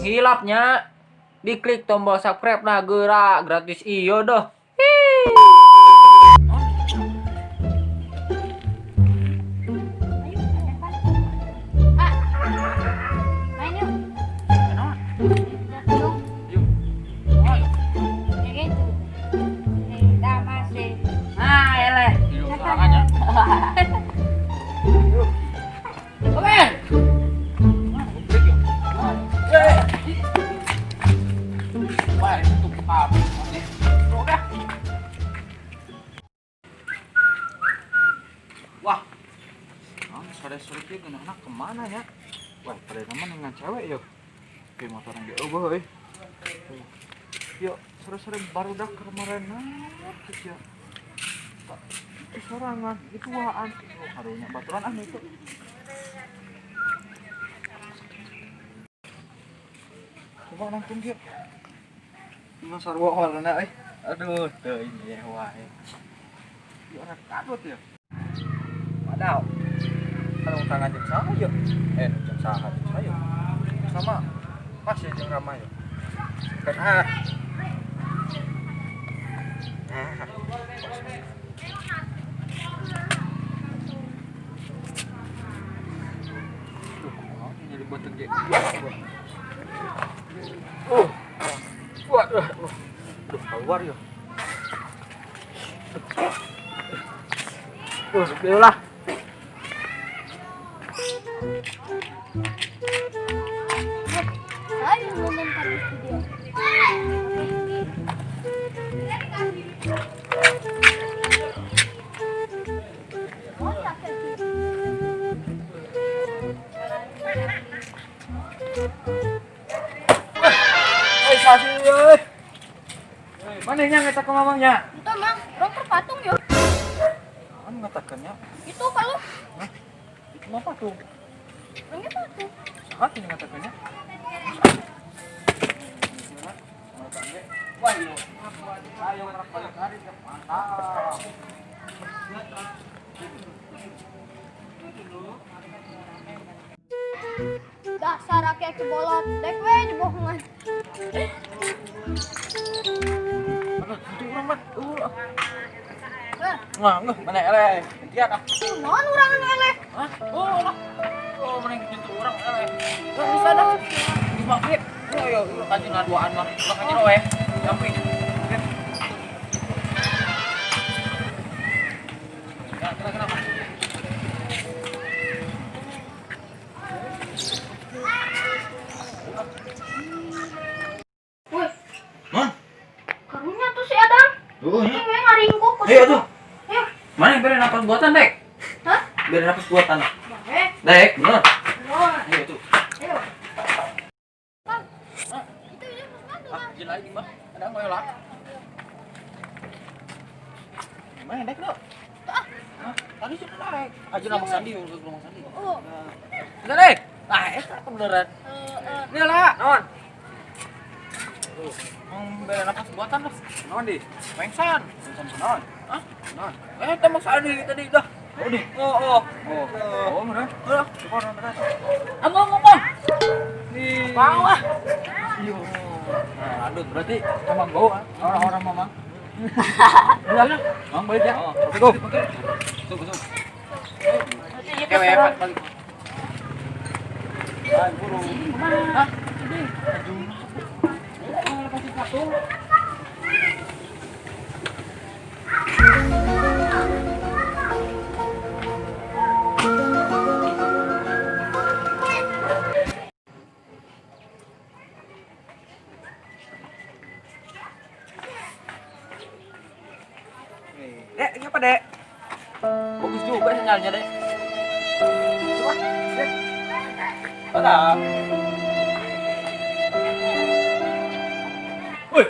Hilap nya, diklik tombol subscribe nah gerak gratis iyo doh. Ayo, Evan. Ah, main yuk. Jatuh dong. Ya gitu. Kita masih. Nah, eleh. Oke. Wah, sore-sore kieu geunahna kemana ya? Wah, pada nama dengan cewek yuk. Oke, motor yang eueuh euy. Yuk, sore-sore barudak kemarin gitu ya. Itu sorangan, itu waan. Oh, karunya baturan ah itu. Coba nangtung kieu. Cuma sarua warna euy. Aduh, teuing ye wae. Ieu orang kadut ya. Padahal kalau tangan jeung saha yeuh? Eh, jeung saha jeung saya. Sama pas ya jeung Rama yeuh. Kan ah. Ah. Duh, kumaha jadi beuteung ge. Oh. Wah, duh, duh, keluar yeuh. Tuh, lah. Ayo nonton di studio. Oh, ya, kayak gitu. Euy, sasi euy. Mana nya ngeta ke mamangnya? Itu mang, orang terpatung yuk. Kan ngatakannya Itu kalau itu mah patung. orangnya patung. Saat ini ngatakannya. Wah, iyo. Ayo balik hari mantap. Dasar rakyat kebolot, dek we dibohongan. Aduh, itu urang mah. Eh, Nah, enggak, mana eleh. Gantian ah. non urang nu eleh. Hah? Oh, lah. Oh, mana gitu urang eleh. Enggak bisa dah. Di maghrib. Oh, iya, iya, kajian duaan mah. Ulah kajian we. Jampi. Ya, kenapa, kenapa? Wih, Mon. karunya tuh si Adam. Oh, Ini we ngaringkuk ku Ayo situ. tuh. Ayo. Mana yang beri napas buatan, Dek? Hah? Beri napas buatan. Bae. Dek, bener. Bener. Ayo tuh. Ayo. Bang, itu ini bukan tuh, Ah, Bang. izin lagi mah. Ada nggak lah? Gimana Dek lo? Ah. Hah? Tadi sudah naik. Aja nama Sandi, urus nama Sandi. Oh. Sudah Dek. Ah, eta beneran. Eh, Ini lah, non. Beri napas buatan lah. Non di. Pengsan. Pengsan non. Hah? Non. Eh, tembak Sandi tadi dah. Oh, di. Oh, oh. Oh. Oh, bener. Udah. Coba non bener. Among, among. Nih. Bawah. Iya. Nah, aduh, berarti sama bau ah. Orang-orang mamang. Udah lah. Mang balik ya. Oh, oke, go. Tuh, tuh. Nanti Oke, balik. Ayo, buru. Hah? Aduh. Lepasin satu. Dek, ini apa, Dek? Bagus juga sinyalnya, Dek. Coba, Dek. Dadah. Woi.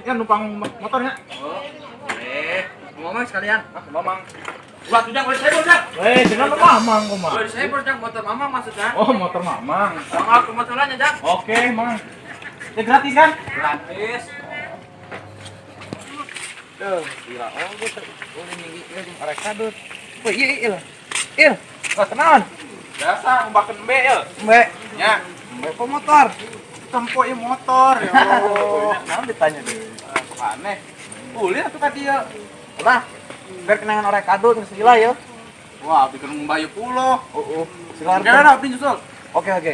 Ya numpang motornya. Oh, eh, ngomong sekalian. Ah, mamang. Ulah tujang, ulah saya bocah. Eh, jangan mamang kok, Mang. Ulah saya bocah motor mamang maksudnya. Oh, motor mamang. Mamang ke motornya, Jang. Oke, Mang. Ya gratis kan? Gratis. Duh, gila. Oh, gue udah nyinggi arek kadut. Woi, iya iya. Il, kenalan. Biasa ngombakeun embe, Il. Embe. Nya, embe apa motor? Tempo ieu motor ya Allah. Naon ditanya deh. Sok aneh. Ulin atuh ka dieu. Lah, biar kenangan orek kadut geus gila ya. Wah, abdi keur ngomba ieu pulo. Oh, oh. Silakan. Gimana abdi nyusul? Oke, oke.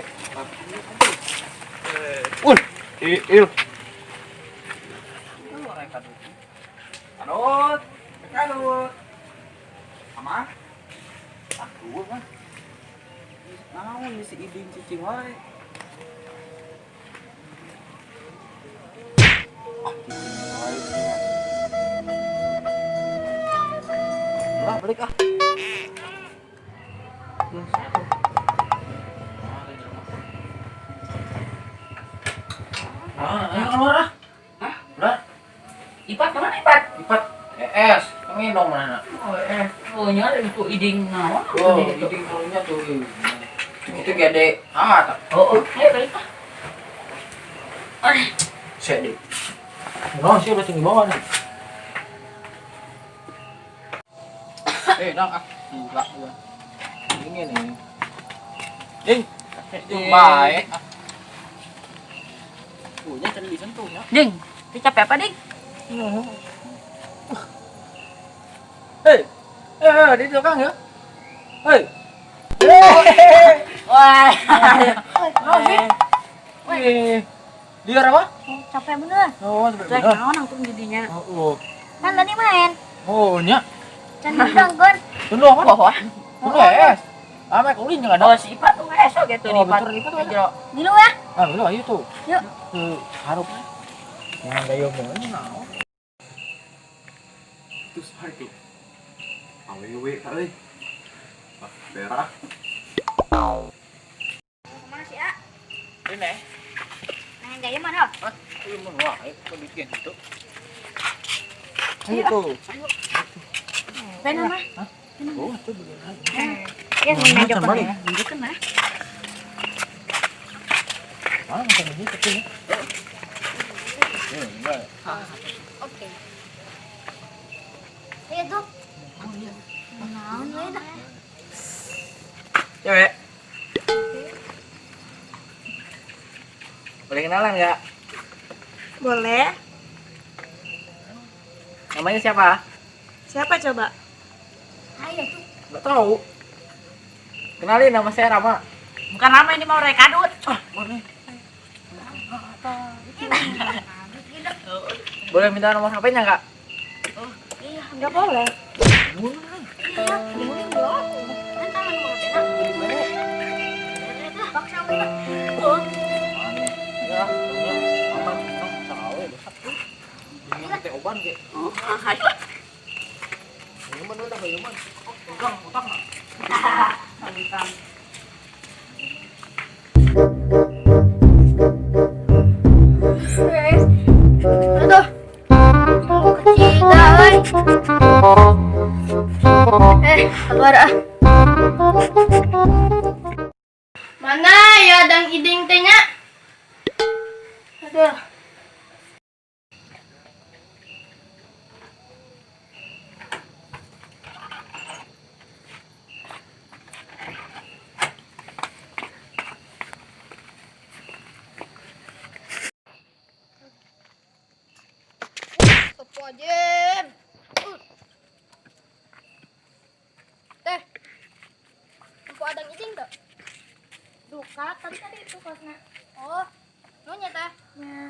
Un, il. Orek kadut. Kadut, kadut. Ama? Ah, dua mah. Naon si iding cicing wae. Ah, cicing wae. Lah, balik ah. Ah, ayo keluar ah. Hah? Udah. Ipat kemana Ipat? Ipat ES, pengen mana? Oh, Oh, nya ada itu iding naon? Oh, iding karunya tuh. Itu gede. Ah, tak. Oh, oh, ayo balik ah. Sek deh. Naon sih udah tinggi bawah nih. Dang ah, gila gua. Ini nih. Ding. Baik. Punya can disentuh ya. Ding, itu capek apa, Ding? Hei. Di belakang ya. Hei. Wah. Naon sih? Wih. Liar apa? Capek bener. Oh, capek Jelek bener. naon angkung jadinya. Oh, oh. Kan tadi main. Oh, nya. Can dong, Gon. Tunduk apa? Wah, wah. Tunduk es. Ah, mek ulin jangan Oh, si Ipat tuh esok gitu Oh, Ipat. betul, Ipat tuh Jero. Dulu ya. Ah, lu ayo tuh. Yuk. Tuh, harup. Jangan gaya omongin naon. Terus hari itu. Awewe ka euy. Ah, berak. Kemana sih, A? Ini. Main gaya mana? Hah? Lu mun wae kok bikin itu. Ayo tuh. Bener mah. Oh, tuh begini. Ya, main Can balik. Nunjukin mah. Ah, macam ini tapi ya. Oke. Ayo tuh. Naon we dah. Cewek. Boleh kenalan nggak? Boleh. Namanya siapa? Siapa coba? Ayo tuh. Nggak tahu. Kenalin, nama saya Rama. Bukan Rama ini mau orek kadut. Ah, boleh. Boleh minta nomor HP-nya nggak? Iya, Nggak boleh. iya. Kan tangan nomor HP-na. Paksa we dah. Oh, Aneh. Ya, ya. Aman, orang sawe besar. Ini teh oban ke. Oh, ayo. Minuman udah minuman. Utang, utang. Aduh. Kecil euy. Keluar ah. Mana ya dang iding teh nya? Aduh. Astagfirullahaladzim. Teh. Empo adang iding tuh? Duka, tadi tadi itu kosna. Oh, nunya teh. Ya.